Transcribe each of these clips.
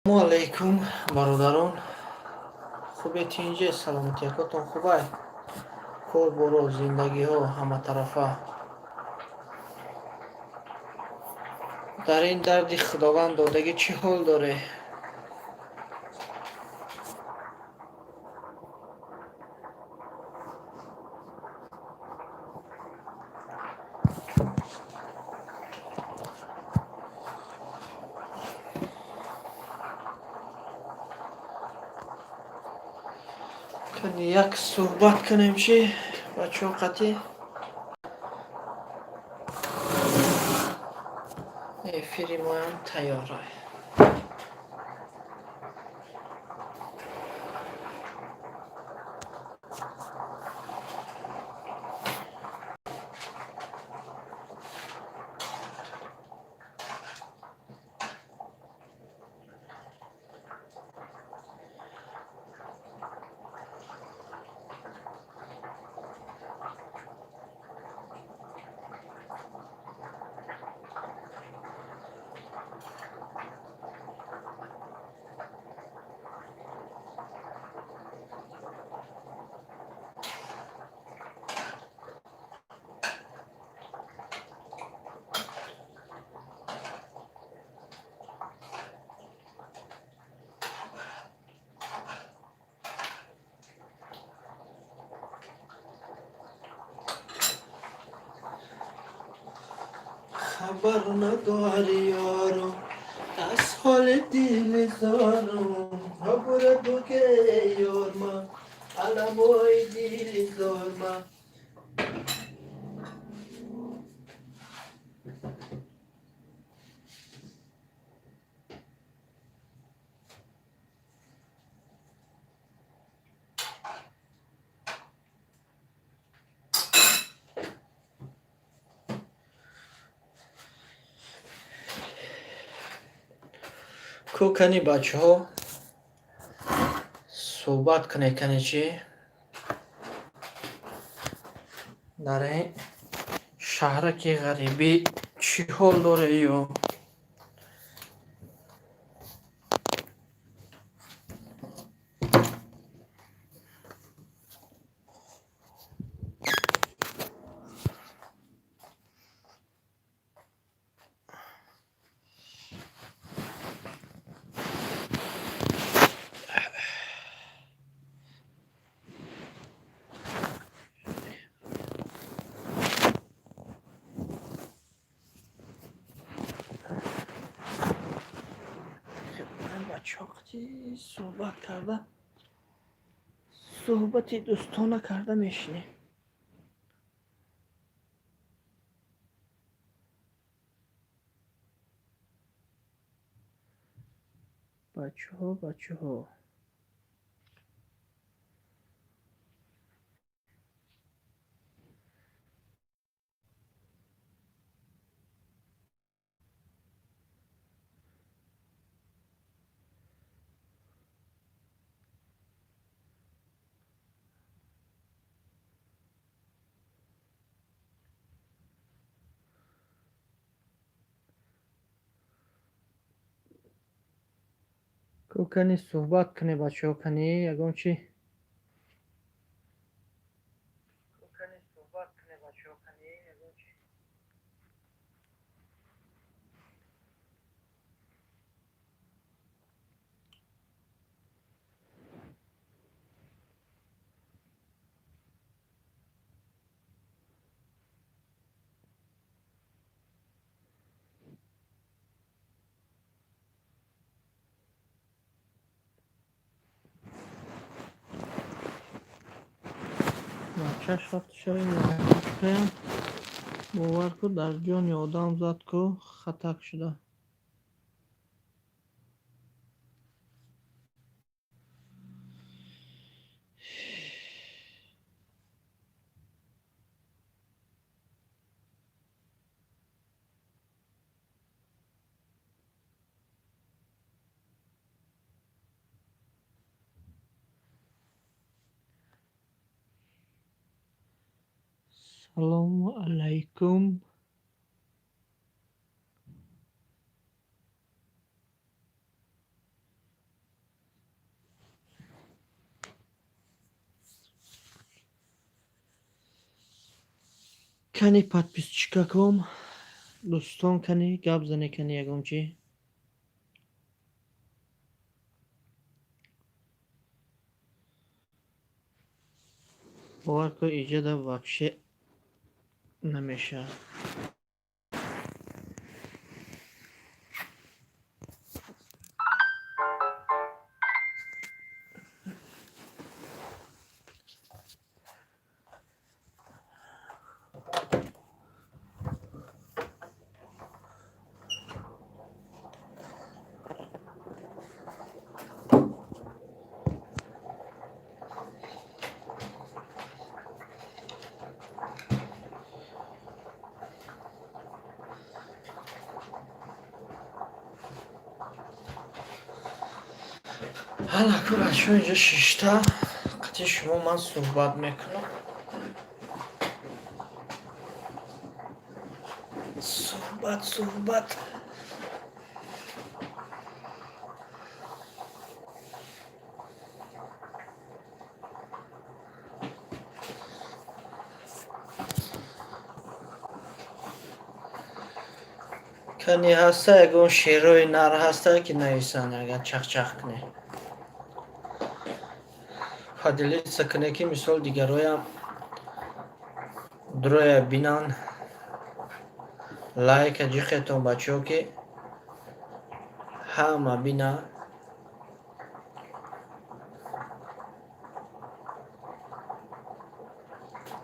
Салому алайкум, бародарон. Хубе, тинҷе, саломатиякотон хубай, кор боро, зиндагиҳо ҳаматарафа. Дар ин дарди Худованд додагӣ чӣ ҳол доре? Як суҳбат кунем чи, бачаҳо, қатӣ эфири моям тайёра. Хабар надори, ёру, аз ҳоли дили зорум, ҳабура буге ёрма, аламои дили зорма. Ку кани, бачаҳо, суҳбат кунед. Кани, чӣ дар ин шаҳраки ғарибӣ чӣ ҳол дорею? Бачаҳо суҳбат карда, суҳбати дӯстона карда мешинем. Бачаҳо, бачаҳо. Ку кани, суҳбат кунед, бачаҳо, кани ягон чи. Чаш рафт, чаро? Бовар ку, дар ҷони одам зад ку, хатак шуда. Салому алайкум. Кани, подписчикаком, дӯстон, кани гап зане, кани ягон чӣ. Бовар кун, иҷода вообще намешавад. Ҳалаку, бачаҳо, инҷо шишта қати шумо ман суҳбат мекунам. Суҳбат, суҳбат. Кани ҳаста ягон шеърҳои нар ҳаста, ки нависанд, агар чахчах кунем, поделиться кунед, ки мисол дигароям дуроя бинанд. Лайка ҷиқетон, бачаҳо, ки ҳама бина.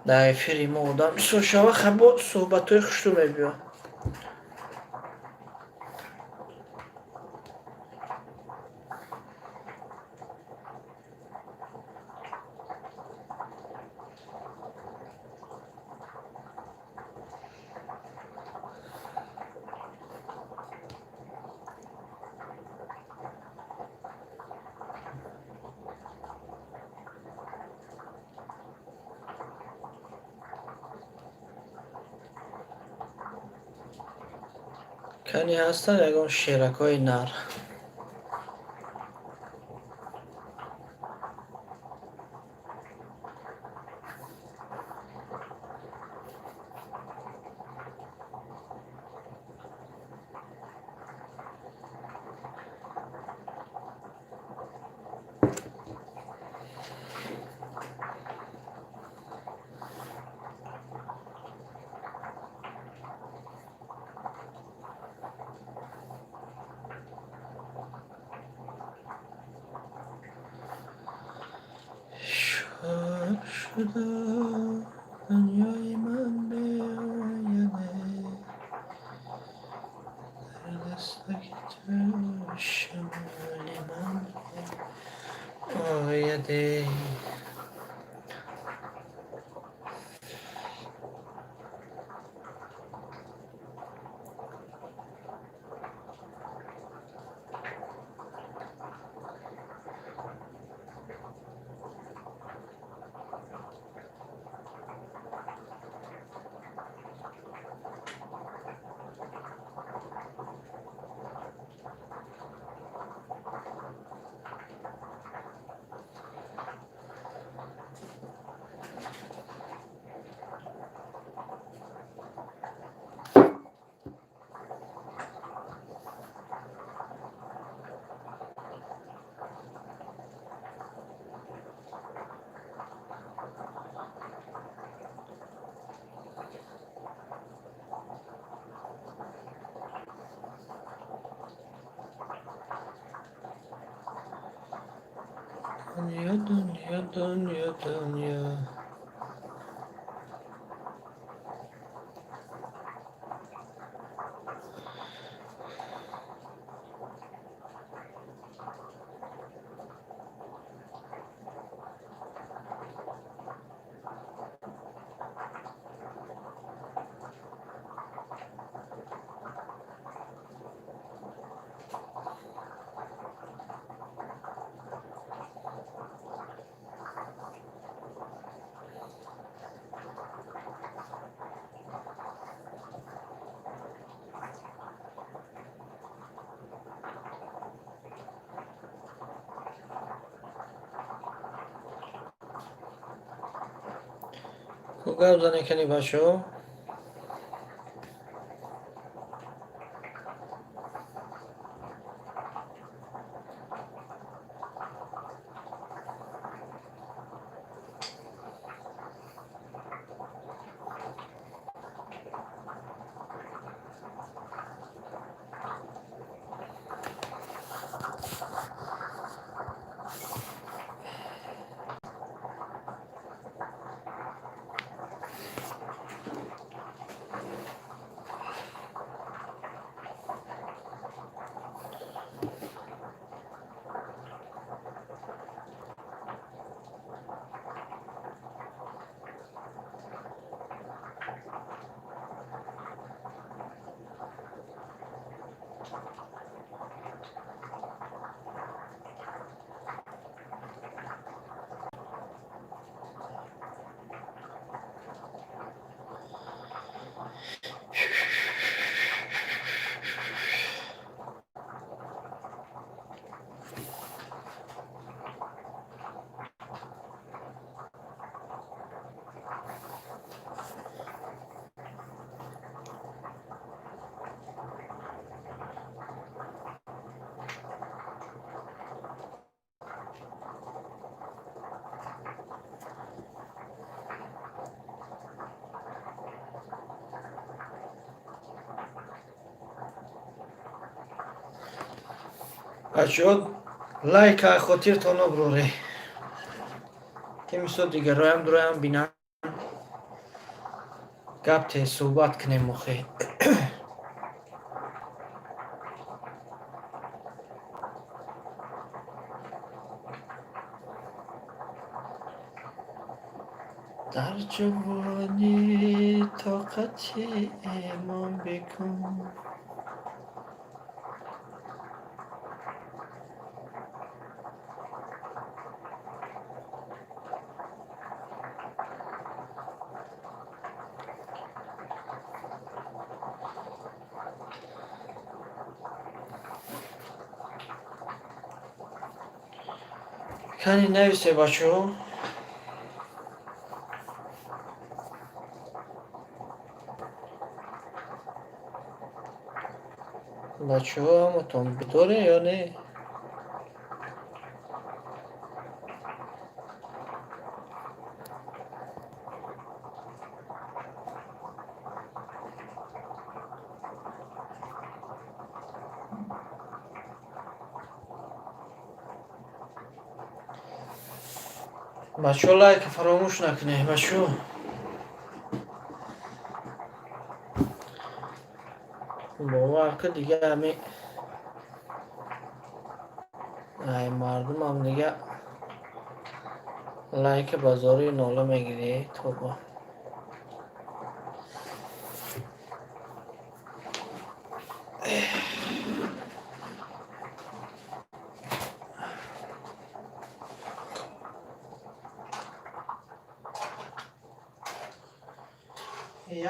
Дар эфири мо одам бисёр шава, хабо суҳбатҳои хушрӯ мебиёд. Кани ҳастанд ягон шеракҳои нар? Шуда дунёи ман беояне, дар дастаки ту шамоли ман ояде. Дунё, дунё, дунё, дунё. Гап зане, кани, бачаҳо. Бачаҳо, лайка хотиртон набуроре, ки мисол дигароям дуроям бинанд, гап те суҳбат кунем охе. Дар ҷавонӣ тоқати эмон бикун. Кани, нависе, бачаҳо. Бачаҳо, ҳаматон бидоре ё не? Бачаҳо, лайка фаромӯш накунед, бачаҳо. Бовар ку, дига ҳами ай мардумам дига лайка ба зории нола мегирӣ, тобо.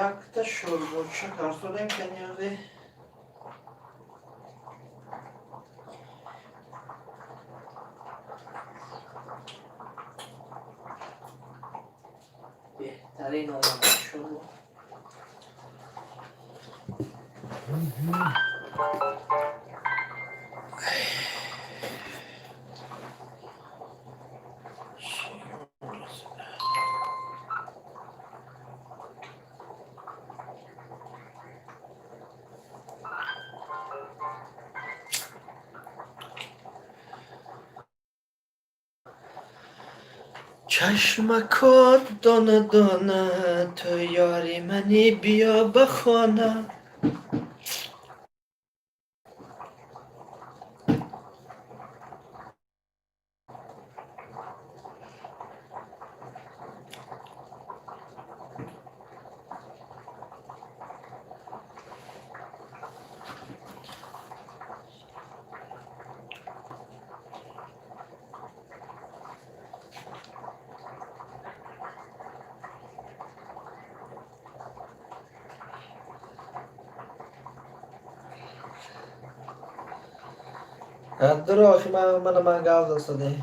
Якта шӯрбоча карсодем каняде. Беҳтарин омада шӯрбо. Чашмакот дона дона, ту ёри мани, биё ба хона. Дуро, охи мана ман гап засадем.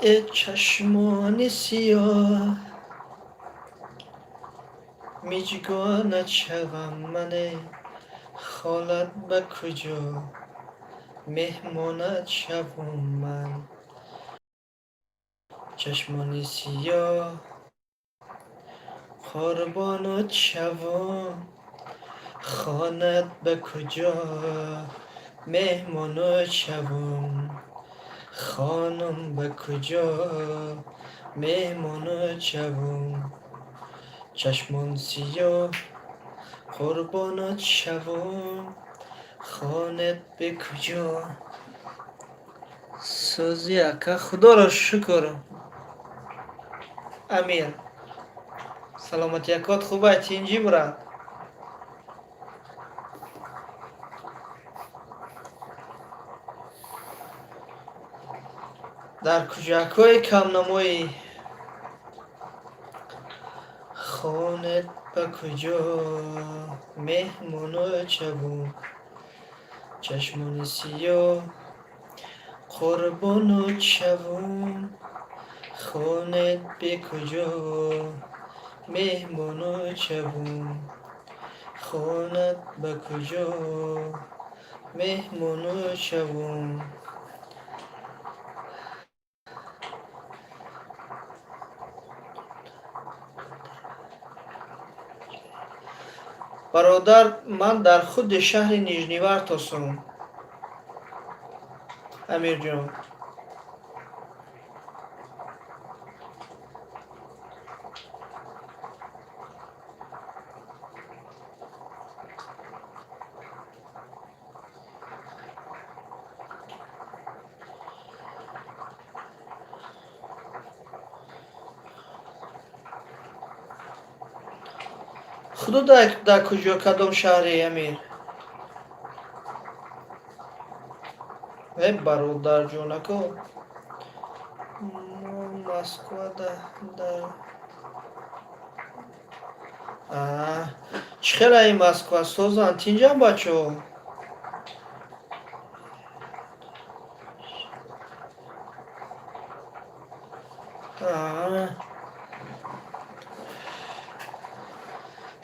Э, чашмони сиёҳ, миҷгонат шавам мане, холат ба куҷо, меҳмонат шавум ман. Чашмони сиёҳ, қурбонат шавум, хонат ба куҷо, меҳмонат шавум, хонум ба куҷо, меҳмонат шавум. Чашмон сиёҳ, қурбонат шавум, хонат ба куҷо. Сӯзи, ака, худоро шукр. Амир, саломатиякот хубай, тинҷӣ, брат? Дар куҷакҳои камнамоӣ, хонат ба куҷо, меҳмонат шавум. Чашмони сиёҳ, қурбонат шавум, хонат ба куҷо, меҳмонат шавум, хонат ба куҷо, меҳмонат шавум. Бародар, ман дар худи шаҳри Нижневартосум, Амирҷон. Худо дар куҷо, кадом шаҳре, Амир? Э, бародарҷонако, мо Москва дар чӣ хела ин Москва, созан, тинҷан бачаҳо?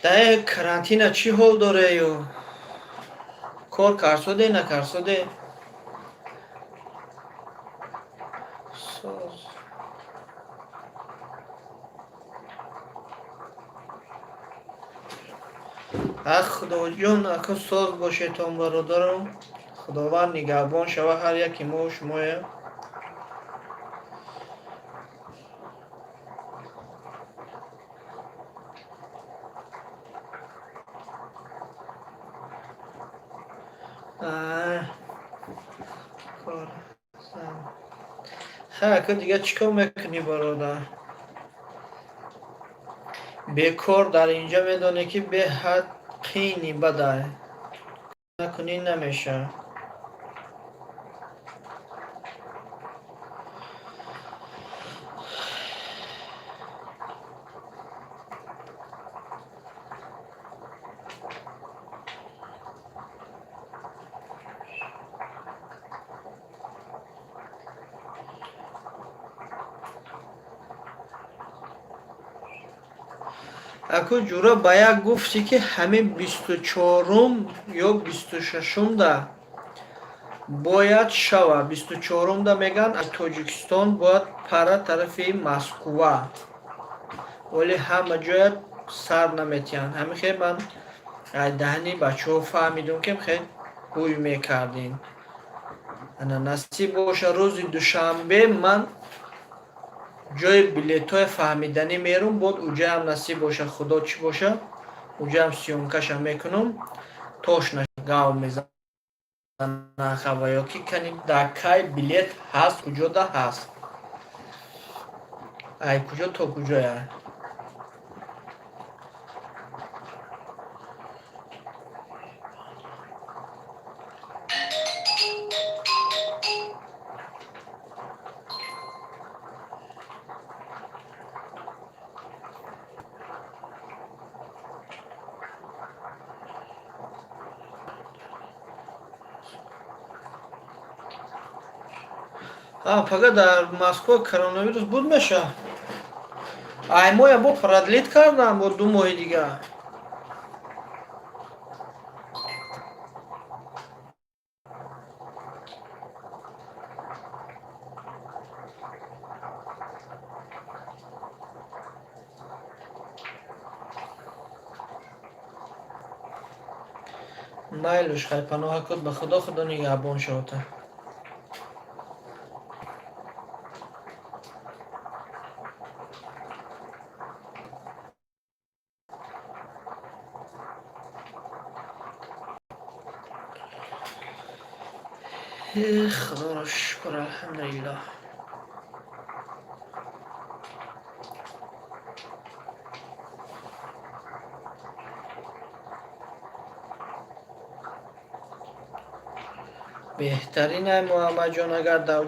Дар карантина чӣ ҳол дорею? Кор карсоде, накарсоде? Соз. Ах, Худоҷон, ака, соз бошедтон, бародарам. Худованд нигаҳбон шава ҳар яки мо шумоя. Кор. Хай, ака, дига чӣ кор мекунӣ, бародар? Бекор дар инҷа медонӣ, ки беҳад қийни бадай. Накунӣ, намешавад. Аку ҷура, ба як гуфтӣ, ки ҳамин 24-ум ё 26-умда бояд шава. 24-умда мегӯянд, аз Тоҷикистон бояд пара тарафи Москва, вале ҳама ҷоя сар наметиҳанд. Ҳамин хел ман даҳни бачаҳо фаҳмидум, ки хел ҳуй мекардем. Ана, насиб боша, рӯзи душанбе ман ҷои билетҳои фаҳмиданӣ мерум, бод уҷаам насиб боша, худо чӣ боша, уҷаам съёмка ша мекунум, тошна гав мезанам хава ё ки кани дар кай билет ҳаст, куҷода ҳаст, ай куҷо то куҷоя. Пага дар Москва коронавирус буд меша? Ай моя бо продлить кардам бо 2 моҳи дигар. Майлуш, хай, паноҳа куд ба Худо, Худо нигаҳбон шавота. Худоро шукр, алҳамдулиллоҳ. Беҳтарин ай, Муҳаммадҷон, агар дар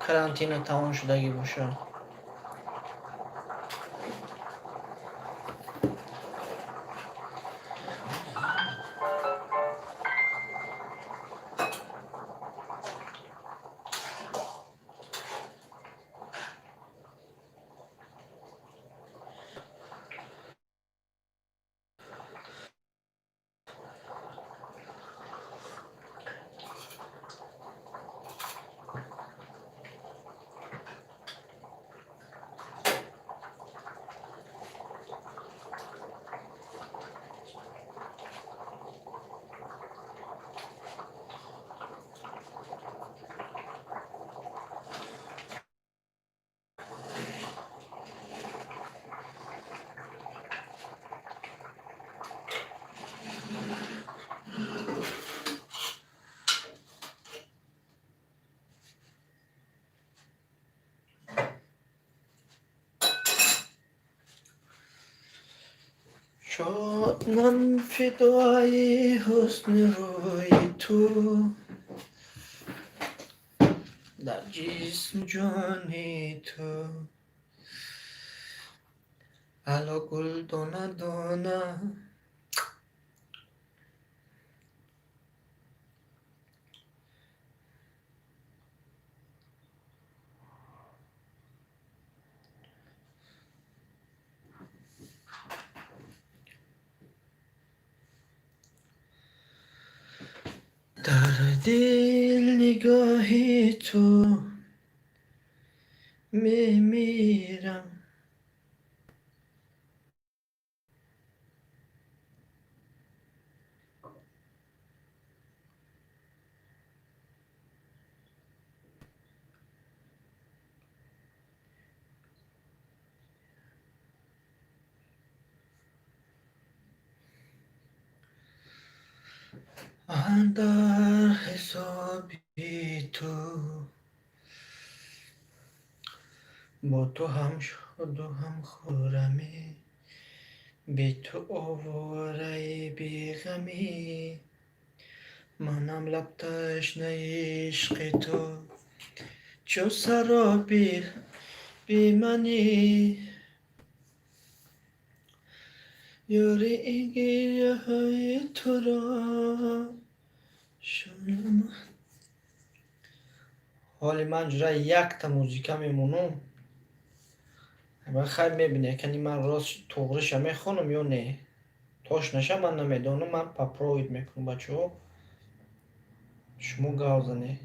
карантина тамом шудагӣ бошад. Шодмон фидои ҳусни рӯи ту, дар ҷисм ҷони ту. Ало, гул дона дона. Дар дил нигоҳи ту мемирам. Андар ҳисоби ту, бо ту ҳам шоду ҳам хуррамӣ, бе ту овораи беғамӣ. Манам лабташнаи ишқи ту, чу сароби беманӣ. Ёри, ин гиряҳои туро шонам. Ҳоли ман ҷура якта музика мемонам. Хайр, мебинед, кани ман рост туғриша мехонам ё не. Точно ша ман намедонам, ман попробовать мекунам, бачаҳо. Шумо гав занед.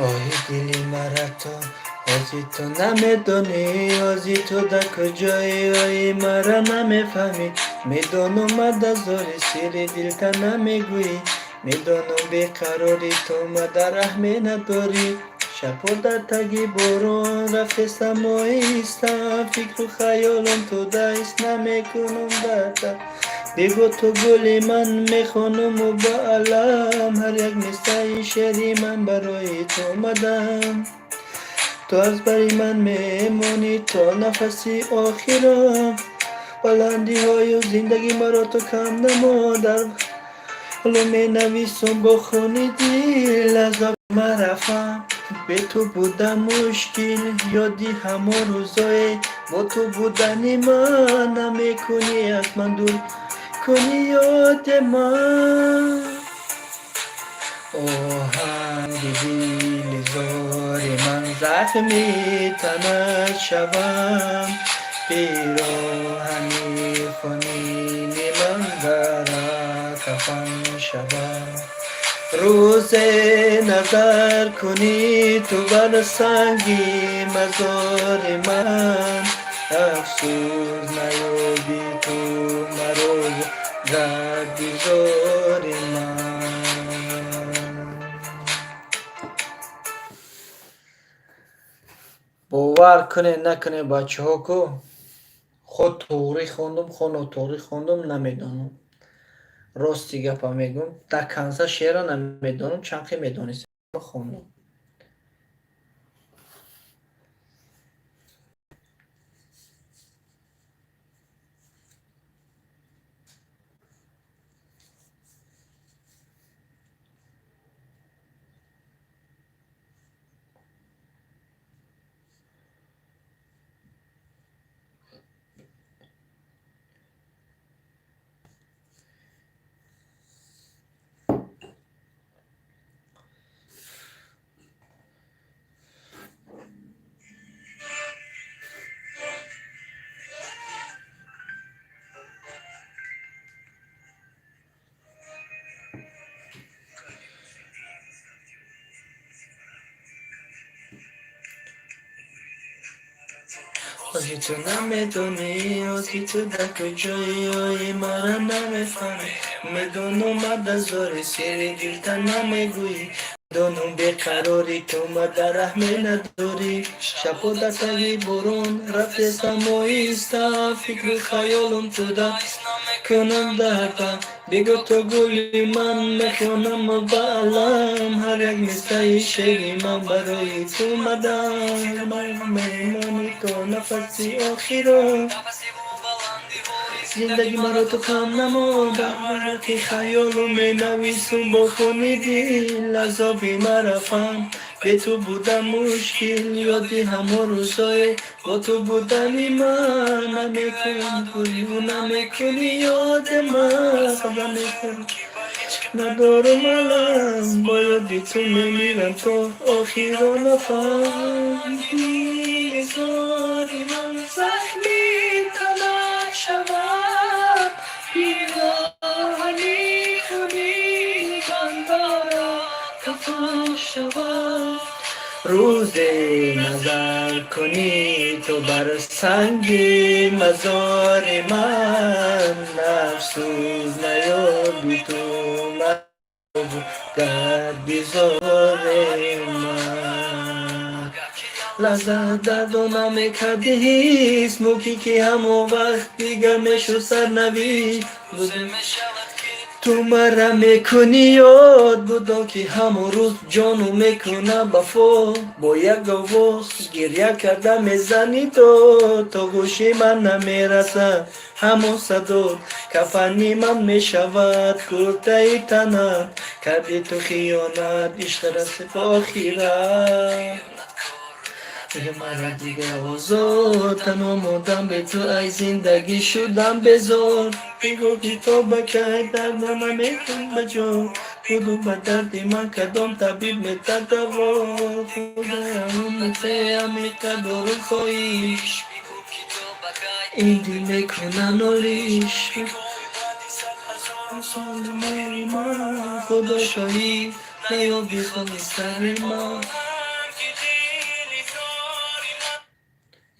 Оҳи дили мара, то ҳози ту намедонӣ, ҳози ту дар куҷоӣ, ои мара намефаҳмӣ. Медонам, мадазори сири дилта намегӯӣ, медонам, беқарорӣ, ту мада раҳме надорӣ. Шабҳо дар таги борон рафте самоистам, фикру хаёлам ту даст намекунам дарда. Бигӯ, ту гули ман, мехонуму ба алам ҳар як мисраи шеъри ман барои ту омадам. Ту аз бари ман мемонӣ то нафаси охирам. Баландиҳою зиндагӣ маро ту кам намо. Дар ҳоло менависум бо хуни дил, азоб марафам. Бе ту буда мушкил, ёди ҳамон рӯзое бо ту будани ман намекунӣ, аз ман дур кунӣ ёди ман. Оҳанги дили зори ман захми танат шавам, пироҳани хунини ман дар кафан шавам. Рӯзе назар кунӣ ту бар санги мазори ман, афсӯс наёбӣ ту маро дарди зори ман. Бовар кунед, накунед, бачаҳо, ку худ туғрӣ хондум, хо нотуғрӣ хондум, намедонам. Рости гапа мегӯм, до конца шеъра намедонам, чанд қи медонистам хондум. Ҳози ту намедонӣ, ҳози ту дар куҷои, ои мара намефаҳмӣ. Медонам, адазори сири дилта намегӯӣ. Донам, беқарорӣ, ту ма дар раҳме надорӣ. Шабҳо дар таги борон рафтесам оҳиста, фикру хаёлам туда кунам дарда. Бигӯ, ту гули ман, мехонам ба алам ҳар як мисраи шеъри ман барои ту мадам. Меҳмони то нафаси охирон, зиндаги маро ту кам намо. Дар варақи хаёлу менависум бо хуни дил, азоби мара фаҳм, бе ту будан мушкил. Ёди ҳамон рӯзое бо ту будани ман намекунӣ, намекунӣ ёди ман. Надорум алам, бо ёди ту мемирам то охиро нафас. Зори ман захми танат шавад, пироҳани хуни бандора кафан шавад. Рӯзе назар кунӣ ту бар санги мазори ман, афсӯс, наёби ту дарди зори ман. Лаззат дардо намекарди ҳис, мумкин ки ҳамон вақт дигар мешуд сарнавишт. Ту мара мекунӣ ёд, будо ки ҳамон рӯз ҷону мекунам вафо. Бо як овоз гирья карда мезанӣ, то гӯши ман намерасад ҳамон садо. Кафани ман мешавад куртаи танат. Карди ту хиёнат, ишқ расид ба охират. Мара дигар озод, танҳо мондам бе ту, ай зиндагӣ шудам безор. Бигӯ, ки то ба кай дарда намекун ба ҷо? Буду ба дарди ман кадом табиб метад даво? Худоямеқа дору хоҳиш, ин дил мекуна нолиш. Соли мери ман, худо шоҳид, наёби холи сари ман.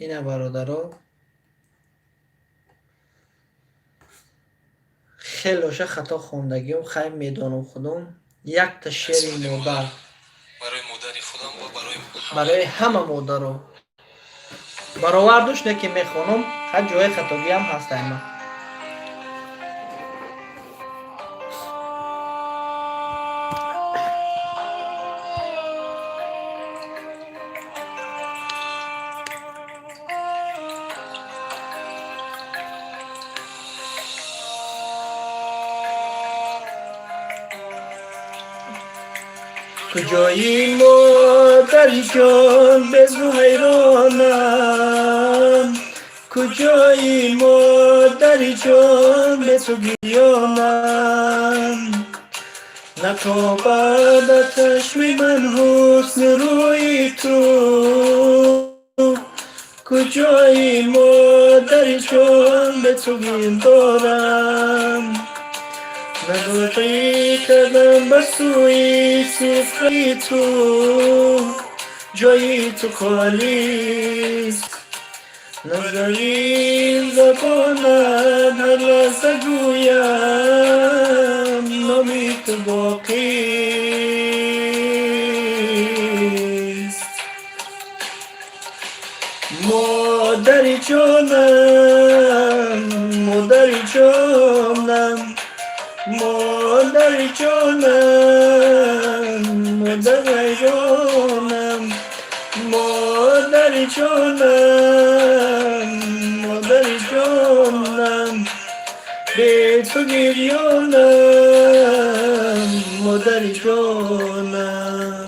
Ина, бародаро, хелоша хато хондагиём, хайр, медонам худом. Якта шеъри модар барои ҳама модаро баровардуш, не ки мехонам, ҳар ҷои хатогиам ҳастайма. Куҷои модари ҷон, безу ҳайронам? Куҷои модари ҷон, бету гирёнам? Натобад чашми ман ҳусни рӯи ту. Куҷои модари ҷон, бету гирдорам? Назарӣ кардам ба сӯи сифраи ту, ҷои ту холист. Назари забонат ҳар лаҳза гӯям, номи ту боқист. Модари ҷонам, модари ҷонам, модари ҷонам, модари ҷонам, модари ҷонам, модари ҷонам, бе ту гирёнам, модари ҷонам.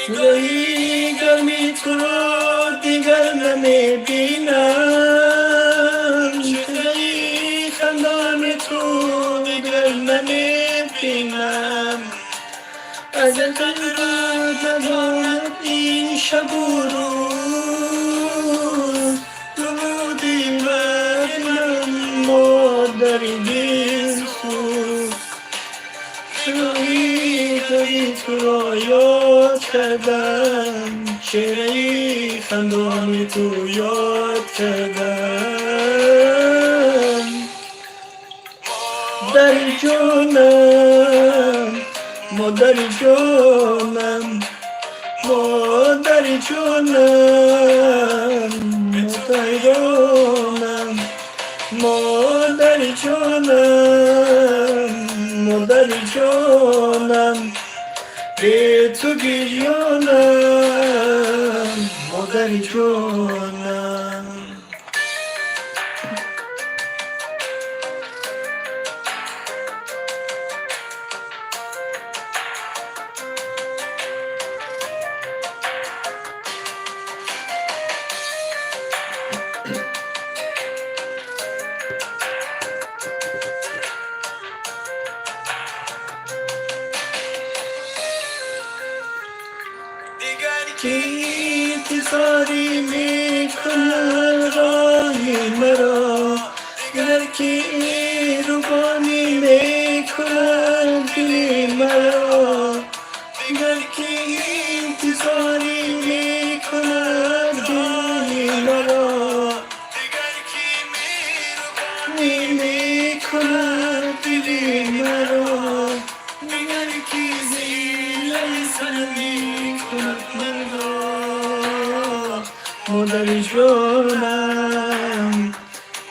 Нигоҳи гарми туро дигар намебинам, чеҳраи хандони ту. Дигар намебинам. Аз надонад ин шабу рӯз, ту буди бари ман, модари дилсӯз. Рӯи туро ёд кардам, чеҳраи хандони ту ёд кардам. Модари ҷонам, модари ҷонам, модари ҷонам, модари модари ҷонам, модари ҷонам, бе ту гирёнам, модари ҷонам. Ки интизорӣ мекунад роҳи маро, дигар ки меҳрубонӣ мекунад дили маро, дигар ки интизорӣ мекунад дили маро, дигар ки меҳрубонӣ мекунад дили маро, дигар ки зилаи сар мекунад маро. Модари ҷонам,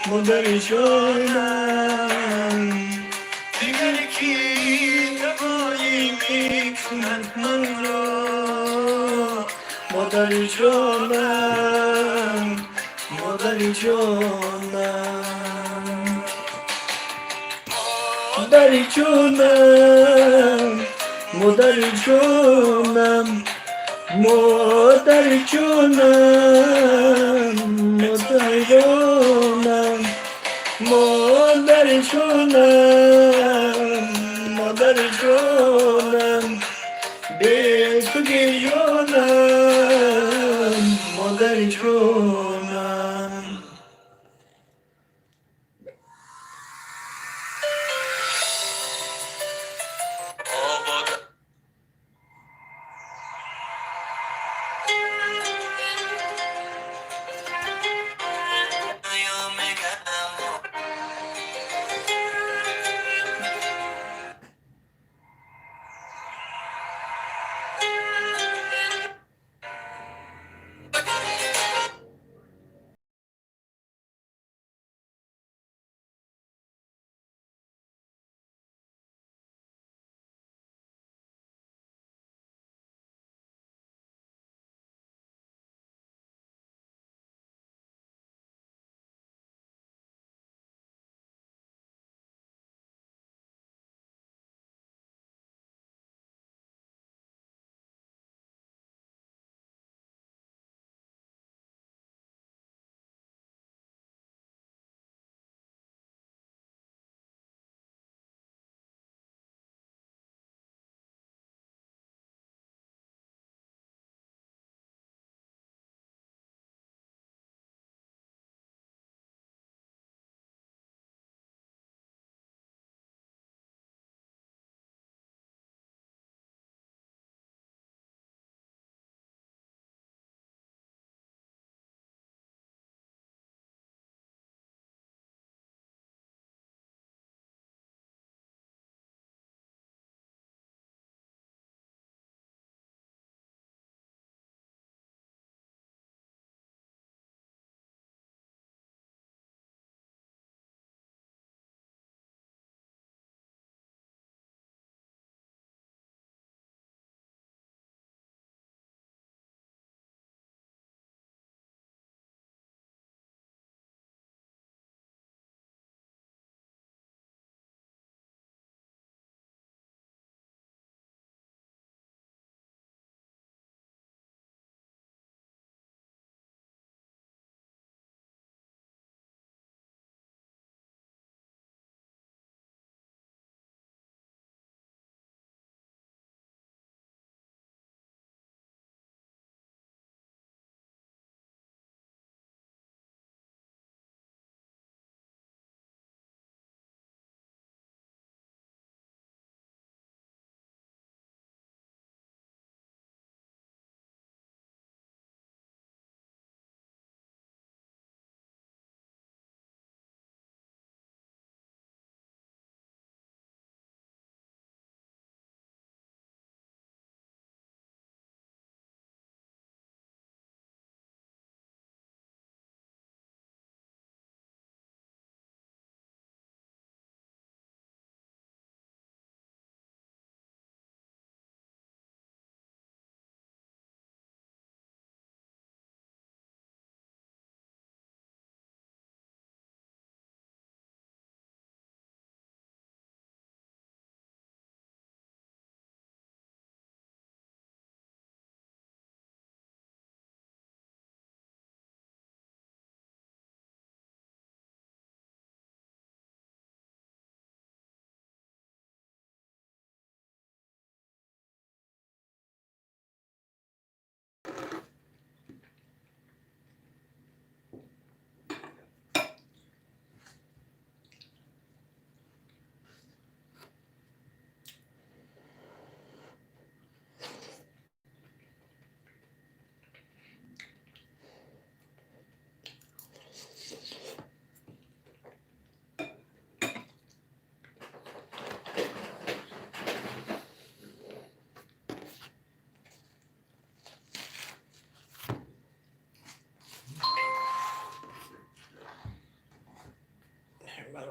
модари ҷонам, дигар ки тавоӣ мекунад манро, модари ҷонам, модари ҷонам, модари ҷонам, модари ҷонам, модари ҷонам, модари ҷонам, модари ҷонам, модари ҷонам, бе ту гирёнам, модари ҷонам.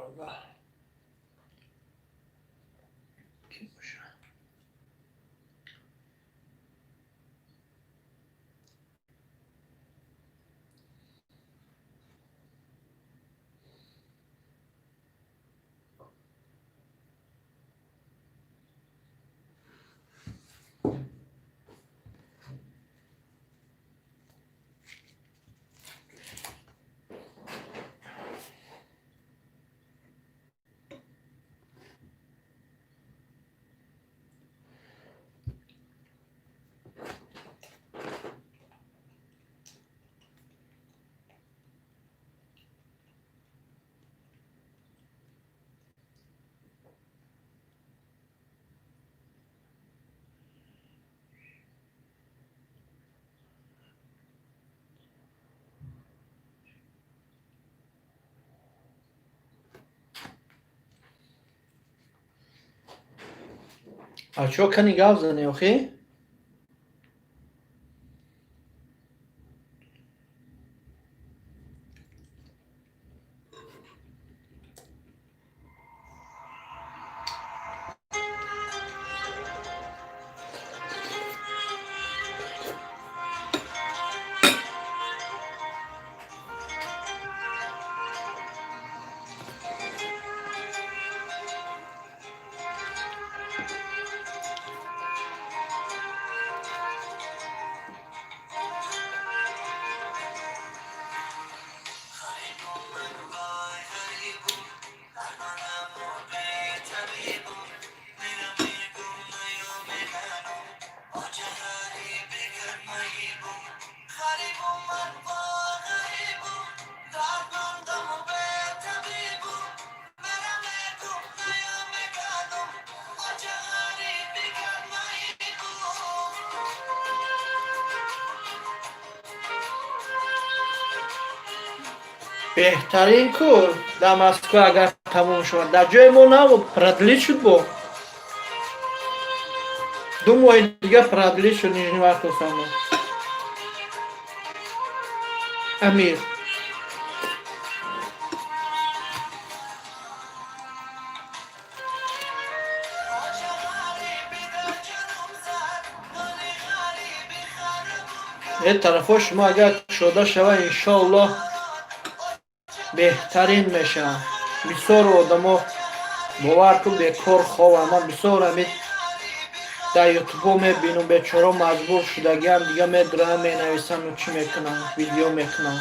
Дорога. Ки боша? А чо, кани гап зане охи? Беҳтарин ку дар Москва, агар тамом шавад. Дар ҷои мо набуд, продлить шуд, бо 2 моҳи дига продлить шуд. Нижневартовсама, Амир. Е тарафҳо шумо агар кушода шавад, иншоаллоҳ, беҳтарин мешавад. Бисёр одамо, бовар кун, бекор ховам. Ман бисёр ами дар ютубо мебинум, бечоро маҷбур шудагиам, дига медурам, менависану чӣ мекунам, видео мекунам.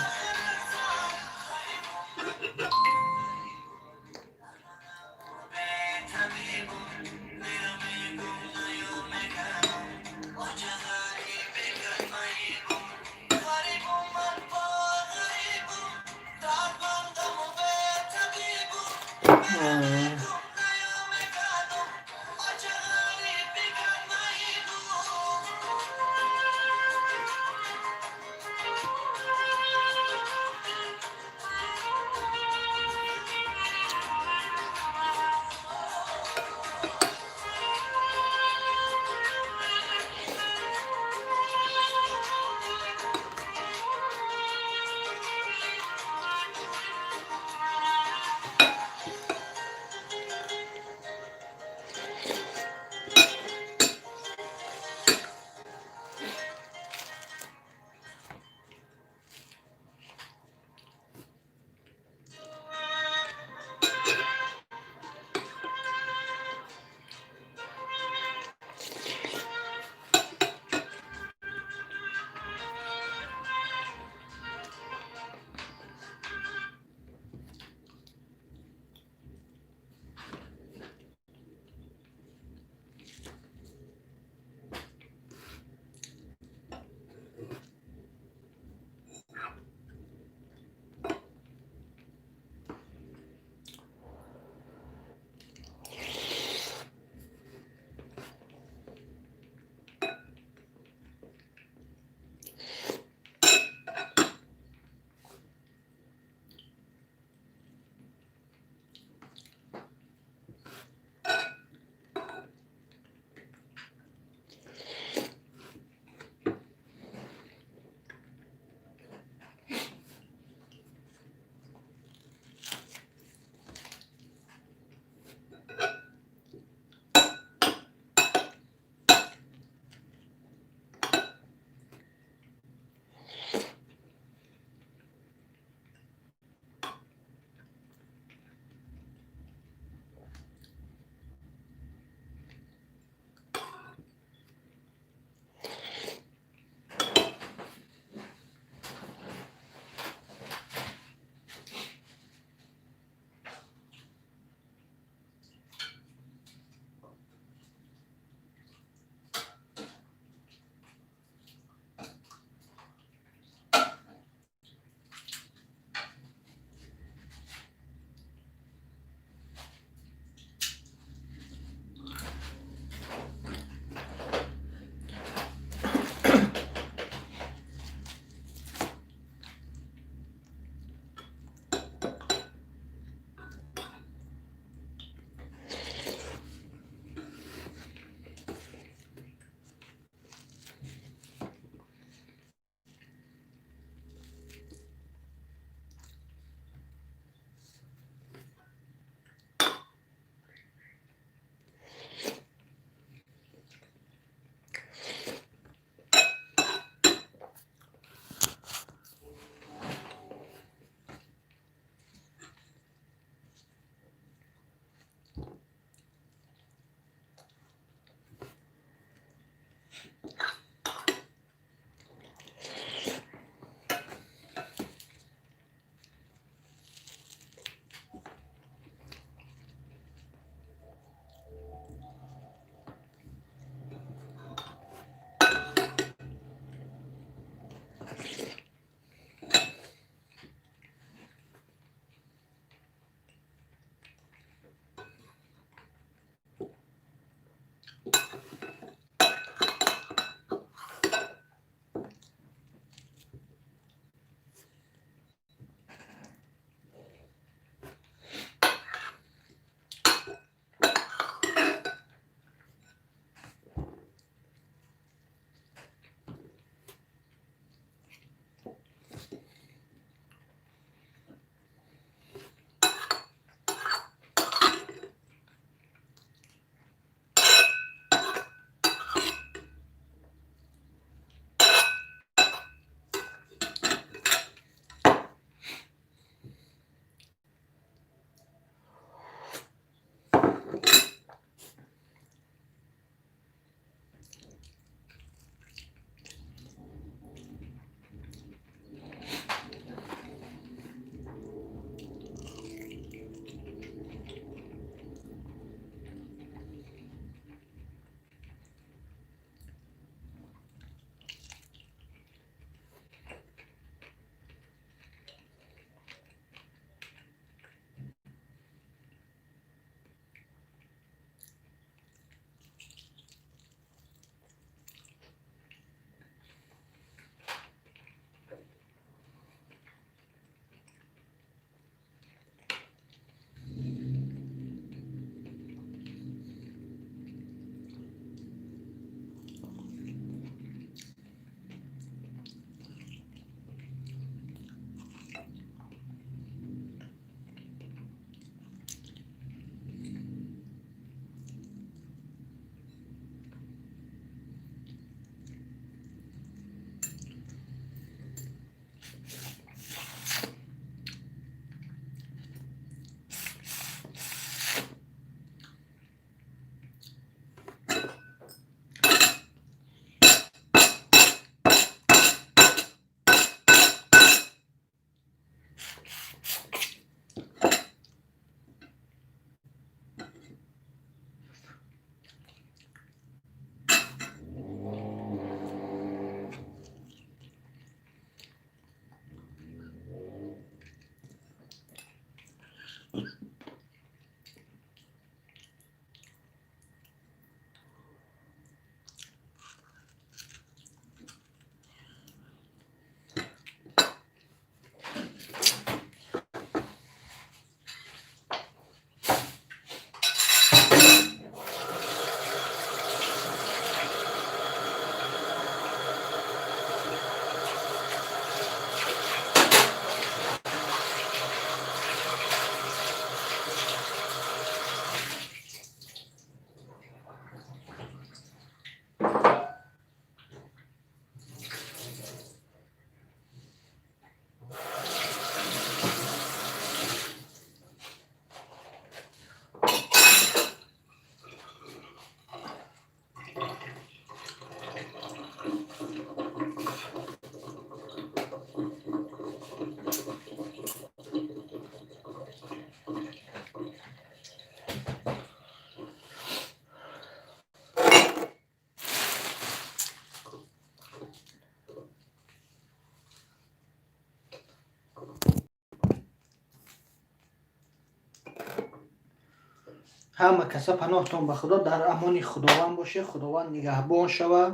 Ҳама каса паноҳтон ба Худо, дар амони Худованд боше, Худованд нигаҳбон шава.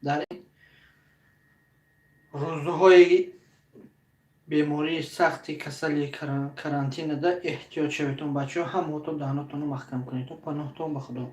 Дар рӯзҳои бемории сахти касали карантинада эҳтиёт шаведтон, бачаҳо, ҳамаотон даҳнотонро маҳкам кунедтон. Паноҳтон ба Худо.